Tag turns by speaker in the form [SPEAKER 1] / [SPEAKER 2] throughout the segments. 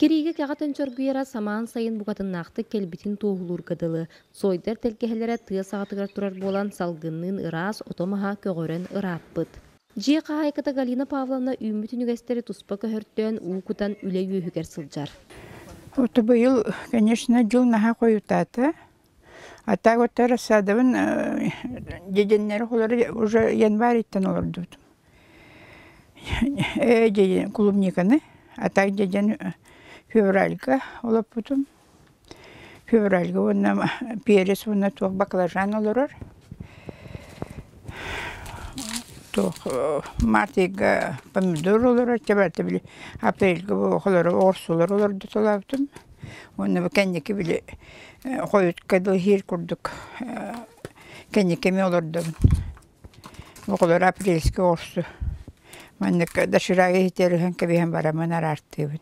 [SPEAKER 1] Кириигэ кэҕэ төнчөргүйэрэ самаан сайын букатыннаахтык кэлбитин туоһулуурга дылы, Цойдар тэлгэһэлэрэ тыа саҕатыгар турар буолан салгынныын ыраас ото-маһа көҕөрөн ырааппыт. Дьиэ хаһаайката Галина Павловна үүммүт үнүгэстэри туспа көһөртөөн уу кутан үлэ үөһүгэр сылдьар.
[SPEAKER 2] Вот быйыл, конечно, дьыл наһаа хойутаата. А так вот рассадабын дьэдьэннэри холору уже январь ыйтан олордубутум. Дьэдьэн клубниканы, а так дьэдьэн февральга олоппутум. Февральга уонна перец уонна туох баклажан олорор. Туох март ыйга помидор олорор, чэ били апрельга олорор оҕурсулар олордуталаабытым. Уонна бу кэнники били хойутка дылы иһиир курдук кэнники эмиэ олордобун. Оҕолор апрельскэй оҕурсу маннык доширак иһитигэр ыһан кэбиһэн бараммын араартыыбын.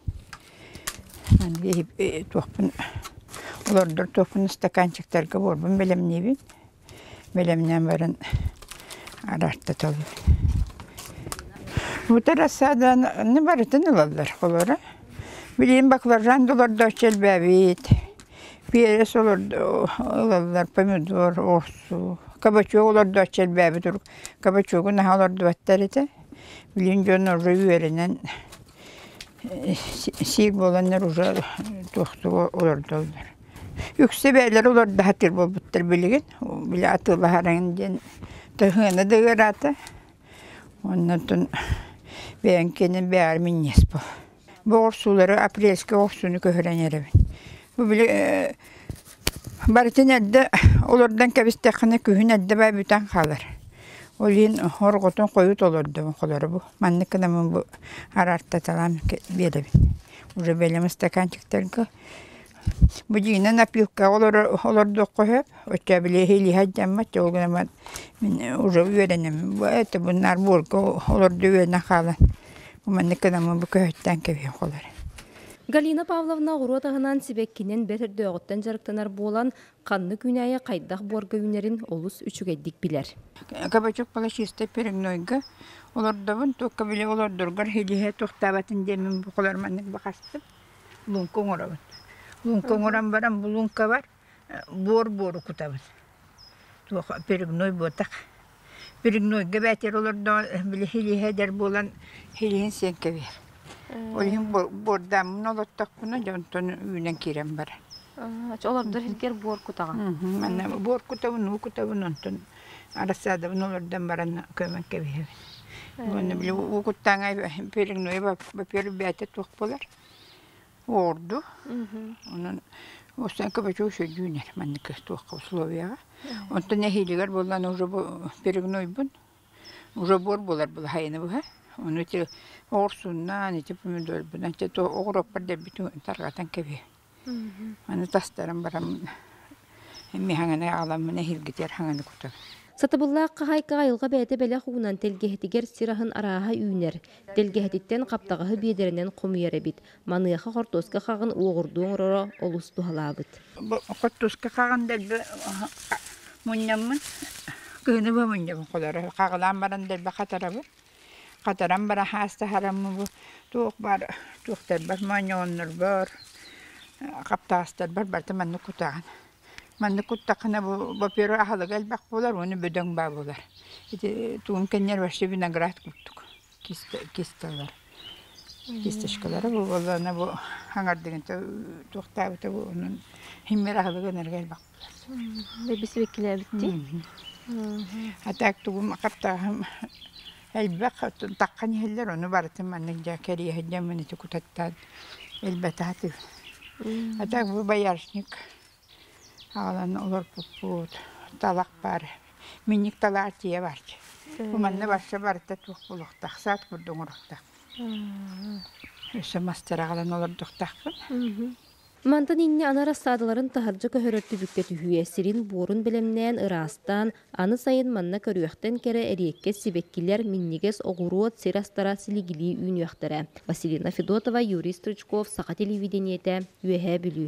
[SPEAKER 2] Туохпун олордор туохпун ыстакаанчиктарга буорбун бэлэмниибин. Бэлэмнээн баран араартаталыыбын. Бу рассаданы барытын ылаллар холоро. Билигин баклажан да олордооччу элбээбит. Перец ылаллар, помидор, оҕурсу. Кабачок олордооччу элбээбит урук. Кабачогу наһаа олордубаттар этэ. Билигин дьон уже үөрэнэн сиир буоланнар уже туохтугу олордоллор. Үксэ бэйэлэрэ олордо сатыыр буолбуттар билигин. Били атыылаһарыҥ диэн тыһыына да ыараата. Оннотон бэйэҥ киэнин бэйэҕэр минньиэс буол. Бу оҕурсуулары апрельскай оҕурсууну көһөрөн эрэбин. Бу били барытын эрдэ олордон кэбистэххинэ күһүн эрдэ баа бүтэн хаалар. Ол иһин хорҕотун хойут олордобун холоро бу. Маннык гынаммын бу араартаталаан биэрэбин. Уже бэлэм ыстакаанчиктарга Бу дьиҥинэн опилкаҕа олордуохха сөп, оччо били иһилиһэ дьаммат, ол гынан мин уже үөрэнэммин бу это бу наар буорга олордо үөрэнэн хаалан бу маннык гынаммын бу көһөттөөн кэбиһэн холор.
[SPEAKER 1] Галина Павловна оҕуруот аһынан сибэккинэн бэрт өрдөөҕүттэн дьарыктанар буолан, ханнык үүнээйи хайдах буорга үүнэрин олус үчүгэйдик билэр.
[SPEAKER 2] Кабачок полосистай перегнойга олордобун, туохха били олордоргор иһилиһэ туохтаабатын диэммин бу холор маннык бахастым. Луҥка оҥоробун. Луҥка оҥорон баран бу луҥкабар буор-буору кутабын. Туох перегной буотах. Перегнойга бээтэр олордоҕо били хилиһэ эдэр буолан хилиһин сиэн кэбиһэр. Ол иһин буордааммын олортохпуна дьэ онтон үүнэн киирэн барар.
[SPEAKER 1] Олордор сиргэр буор кутаҕын?
[SPEAKER 2] Манна буор кутабын, уу кутабын, онтон арассаадабын олордон баран көмөн кэбиһэбин. Уонна били уу куттааҥай перегнойа во-первых бээтэ туох буолар Уорду. Онон Останка бачуу сөдүүнэр маннык туохха условияҕа. Онтон эһиилигэр буоллаан уже бу перегнойбун уже буор буолар былаһайыны быһа. Ону ити оҕурсуннаан ити помидорбунан ити оҕуруоппар дэлбитин тарҕатан кэбиһэ. Аны тастаран баран эмиэ хаҥаны аҕаламмын эһиилгитигэр хаҥаны кутабын.
[SPEAKER 1] Сатабыллаах хаһаайкаҕа айылҕа бэйэтэ бэлэх уунан тэлгэһэтигэр сир аһын арааһа үүнэр. Тэлгэһэтиттэн хаптаҕаһы биэдэрэнэн хомуйар эбит. Маныаха хортуоска хаҕын уоҕурдуу оҥороро олус туһалаабыт.
[SPEAKER 2] Хортуоска хаҕын дэлби мунньаммын, кыһыны быһа мунньабын холоро. Хаҕылаан баран дэлби хатарабын. Хатаран баран хаастаһараммын бу туох баар туохтарбар моонньоҕоннорбор, хаптаҕастарбар барыта маннык кутаҕын. Маннык куттаххына бу во-первых аһылыга элбэх буолар уонна бөдөҥ баа буолар. Ити тугун кэннигэр вообще виноград курдук кисталар. Кисточкалара бу буоллаҕына бу аҥардыгынта туохтаабыта бу онон химмер аһылыга энерге элбэх буолар.
[SPEAKER 1] Бэбисибэккилээбиттии.
[SPEAKER 2] А так тугум хаптааһым элбэх таххан иһэллэр ону барытын маннык дьэ кэриэһэ ити кутаттаан элбэтэ А так бу боярышник аҕалан олорпуппут талах баар минньик талаҕар тиийэ барчы бу манна барса барыта туох буолуохтаах саат курдук оҥоруохтаах өссө мастары аҕалан олордуохтаахпын.
[SPEAKER 1] Мантан инньэ аны рассадаларын таһырдьа көһөрөр түбүккэ түһүө, сирин буорун бэлэмнээн, ыраастаан, аны сайын манна көрүөхтэн кэрэ эриэккэс сибэккилэр, минньигэс оҕуруот, сир астара силигилии үүнүөхтэрэ. Василина Федотова, Юрий Стручков, Саха телевидениетэ, Үөһээ Бүлүү.